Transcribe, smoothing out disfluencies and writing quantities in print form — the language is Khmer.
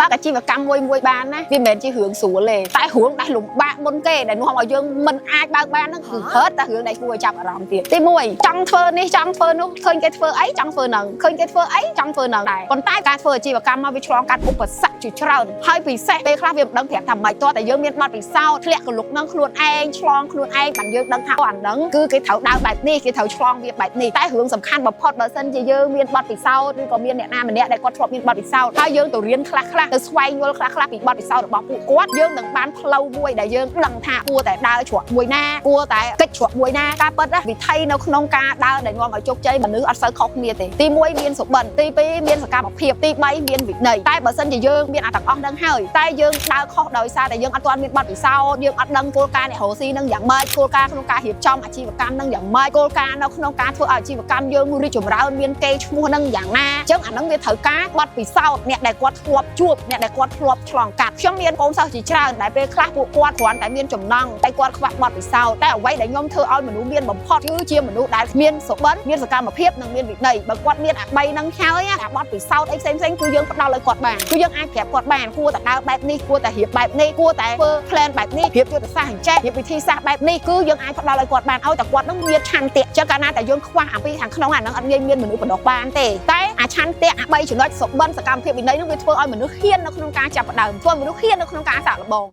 បើកអាជីវកម្មមួយមួយបានណាវាមិនមែនជារឿងស្រួលទេតែរឿងដែលលំបាកមុនគេដែលនាំឲ្យយើងមិនអាចបើកបានហ្នឹងគឺហឺតតែរឿងដែលគួរឲ្យចាប់អារម្មណ៍ទៀតទី1ចង់ធ្វើនេះចង់ធ្វើនោះឃើញគេធ្វើអីចង់ធ្វើហ្នឹងឃើញគេធ្វើអីចង់ធ្វើហ្នឹងដែរប៉ុន្តែការធ្វើអាជីវកម្មមកវាឆ្លងកាត់ឧបសគ្គជាច្រើនហើយពិសេសពេលខ្លះវាមិនដឹងប្រាប់ថាម៉េចតោះតែយើងមានបទពិសោធន៍ធ្លាក់កលុកហ្នឹងខ្លួនឯងឆ្លងខ្លួនឯងបានយើងដឹងថាអូអាហ្នឹងគឺគេត្រូវដើរបែបនេះគេត្រូវឆ្លងវាបែបនេះតែរឿងសំខាន់បំផុតបើសិនជាយើងមានបទពិសោធន៍ឬក៏មានអ្នកណាម្នាក់ដែលគាត់ធ្លាប់មានបទពិសោធន៍ហើយយើងទៅរៀនខ្លះខ្លះទៅស្វែងយល់ខ្លះខ្លះពីបទពិសោធន៍របស់ពួកគាត់យើងនឹងបានផ្លូវមួយដែលយើងដឹងថាគួរតែដើរជ្រក់មួយណាគួរតែកិច្ចជ្រក់មួយណាការពិតណាវិធីនៅក្នុងការដើរដែលនាំឲ្យជោគជ័យមនុស្សអត់សូវខុសគ្នាទេទី1មានសុបិនទី2មានសកម្មភាពទី3មានវិន័យតែបើសិនជាយើងមានអាទាំងអស់ហ្នឹងហើយតែយើងដើរខុសដោយសារតែយើងអត់ទាន់មានបទពិសោធន៍យើងអត់ដឹងគោលការណ៍អ្នករកស៊ីនឹងយ៉ាងម៉េចគោលការណ៍ក្នុងការរៀបចំអាជីវកម្មនឹងយ៉ាងម៉េចគោលការណ៍នៅក្នុងការធ្វើឲ្យអាជីវកម្មយើងរីកចម្រើនមានកេរ្តិ៍ឈ្មោះនឹងយ៉ាងណាអញ្ចឹងអាហ្នឹងវាត្រូវការបទពិសោធន៍អ្នកដែលគាត់ធ្លាប់ជួបអ្នកដែលគាត់ធ្លាប់ឆ្លងកាត់ខ្ញុំមានកូនសិស្សជាច្រើនដែលពេលខ្លះពួកគាត់គ្រាន់តែមានចំណង់តែគាត់ខ្វះបទពិសោធន៍តែអ្វីដែលខ្ញុំធ្វើឲ្យមនុស្សមានបំផុតគឺជាមនុស្សដែលមានសុបិនមានសកម្មភាពនិងមានវិន័យបើគាត់មានអា3ហ្នឹងហើយអាបទពិសោធន៍អីផ្សេងៗគឺយើងផ្ដល់ឲ្យគាត់បានគឺយើងអាចប្រាប់គាត់បានគួរតែដើរបែបនេះគួរតែរៀបបែបនេះគួរតែធ្វើ plan បែបនេះរៀបយុទ្ធសាស្ត្រអញ្ចេះរៀបវិធីសាស្ត្របែបនេះគឺយើងអាចផ្ដល់ឲ្យគាត់បានឲ្យតែគាត់នឹងមានឆន្ទៈចឹងកាលណាតែយើងខ្វះអាពីខាងក្នុងអាហ្នឹងអត់ងាយមានមនុស្សបណ្ដុះបានទេតែអាឆន្ទៈអា3ចំណុចសុបិនសកម្មភាពវិន័យហ្នឹងវាធ្វើឲ្យមនុស្សហ៊ាននៅក្នុងការចាប់ផ្ដើមធ្វើឲ្យមនុស្សហ៊ាននៅក្នុងការសាកល្បង។